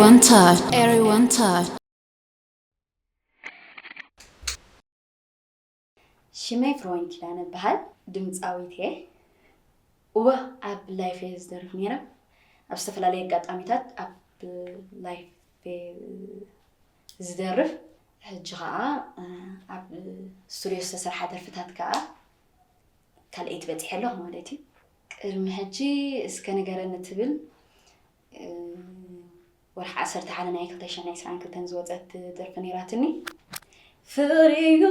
One touch, everyone touch. ሽመይ ፍሮን ኪዳነ እበሃል። ድምፃዊት እየ። እወ፣ ኣብ ላይፍ እየ ዝደርፍ ነይረ። ኣብ ዝተፈላለዩ ኣጋጣሚታት ኣብ ላይፍ እየ ዝደርፍ። ሕጂ ከዓ ኣብ ስቱድዮ ዝተሰርሓ ደርፍታት ከዓ ካልኣይቲ በፂሐ ኣለኹ ማለት እዩ። ቅድሚ ሕጂ እስከ ንገረኒ ትብል ወርሒ ዓሰርተ ሓደ ናይ ክልተ ሽሕን ዕስራን ክልተን ዝወፀት ደርፊ ነይራትኒ። ፍቕሪዩ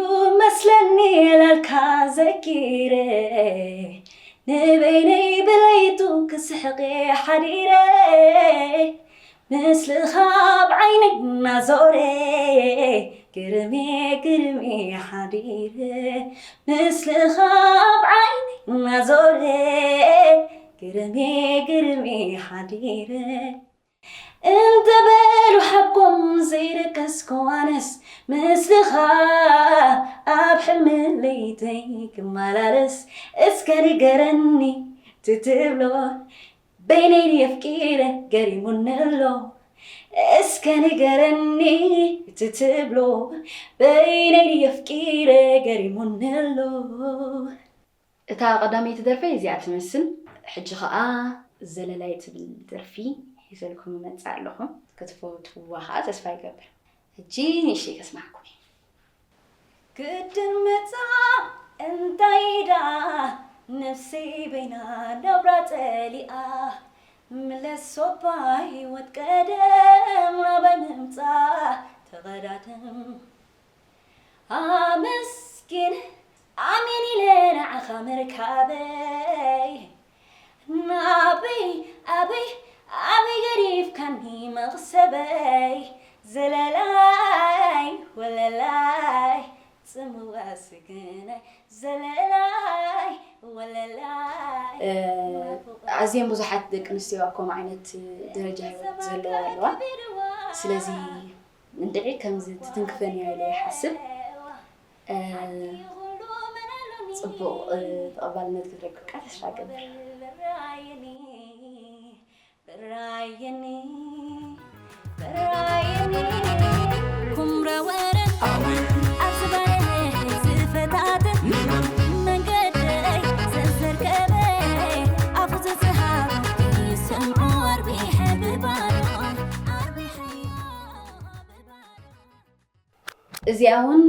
መስለኒ ላልካ ዘኪረ፣ ንበይነይ ብለይቱ ክስሕቕ ሓዲረ፣ ምስልኻ ኣብ ዓይነይ እናዞረ፣ ግርሜ ግርሜ ሓዲረ፣ ምስልኻ ኣብ ዓይነይ እናዞረ፣ ግርሜ ግርሜ ሓዲረ። እንተበሉ ሓቆም ዘይደቀስኩ ኣነስ፣ ምስልኻ ኣብ ሕልሚ ለይተይ ክመላለስ፣ እስከ ንገረኒ ትትብሎ፣ በይነይ ድየ ኣፍቂረ ገሪሙኒ ኣሎ። እስከ ንገረኒ ትትብሎ፣ በይነይ ድየ ኣፍቂረ ገሪሙኒ ኣሎ። እታ ቀዳመይቲ ደርፈይ እዚኣ ትመስል። ሕጂ ኸኣ ዘለላይ ትብል ደርፊ ሒዘልኩም እመጽእ ኣለኹ። ክትፈትውዋ ኸኣ ተስፋ ይገብር። ሕጂ ንእሽተይ ከስማዕኩም እየ። ግድን መጻ እንታይ ደኣ ነፍሰይ በይና ናብራ ጸሊኣ ምለሶባ ህይወት ቀደም ናባይ ምምጻ ተቐዳደም ኣመስግን ኣሜን ኢለ ንዓኻ ምርካበይ ናበይ ኣበይ ኣበይ ገዲፍካኒ መቕሰበይ ዘለላይ ወለላይ ጽምዋ ስግናይ ዘለላይ ወለላይ ኣዝየን ብዙሓት ደቂ ኣንስትዮ ኣብ ከምኡ ዓይነት ደረጃ ህይወት ዘለዋ ኣለዋ። ስለዚ እንድዒ ከምዚ ትትንክፈን እያ ኢለ ይሓስብ። ጽቡቕ ተቐባልነት ክትረክብ ከዓ ተስፋ እገብር። ብራየኒ ብራየኒ ኩምራ ወረ ኣብ ዝባነ ዝፈታትን መንገደይ ዘዘርከበ ኣፉ ዝዝሃብ ይሰምዖ ኣርቢሐ ብባዶ ኣርቢሐዮ ብባዶ እዚኣ እውን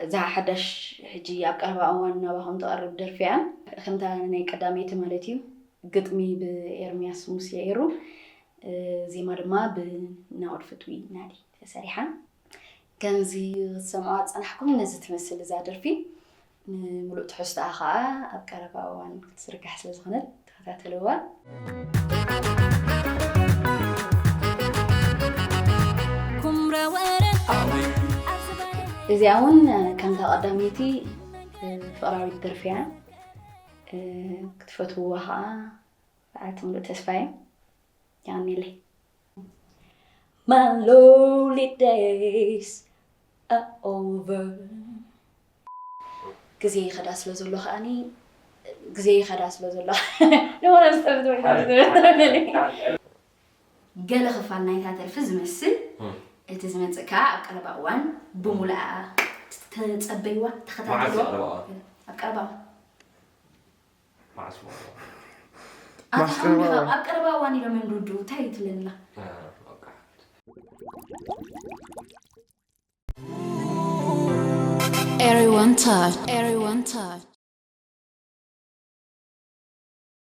እዛ ሓዳሽ ሕጂ ኣብ ቀረባ እዋን ናባኹም ትቐርብ ደርፊ እያ። ከምታ ናይ ቀዳመይቲ ማለት እዩ። ግጥሚ ብኤርምያስ ሙሴ ኤሩ፣ ዜማ ድማ ብናኦድ ፍትዊ ናዲ ተሰሪሓ። ከምዚ ክትሰምዑዋ ዝጸናሕኩም ነዚ ትመስል እዛ ደርፊ። ንምሉእ ትሕዝቶኣ ኸኣ ኣብ ቀረባ እዋን ክትዝርጋሕ ስለ ዝኾነት ተኸታተልዋ። እዚኣ እውን ከምታ ቀዳመይቲ ፍቕራዊት ደርፊ እያ። ክትፈትውዋ ኸኣ በዓልቲ ምሉእ ተስፋ እየ። የቐንየለይ። My lonely days are over. ግዜ ይኸዳ ስለ ዘሎ ከዓኒ ግዜ ይኸዳ ስለ ዘሎ ንሆነ ዝጠፍት ወይ ገለ ክፋል ናይታ ተርፊ ዝመስል እቲ ዝመጽእ ከዓ ኣብ ቀረባ እዋን ብሙሉኣ ተጸበይዋ ተኸታተልዋ ኣብ ቀረባ እዋን መዓስ ኣታ ሓሚኻ ኣብ ቀረባ እዋን ኢሎም እዮም ዝውድኡ እንታይ እዩ ትብለኒ ኣላ Everyone touch, everyone touch.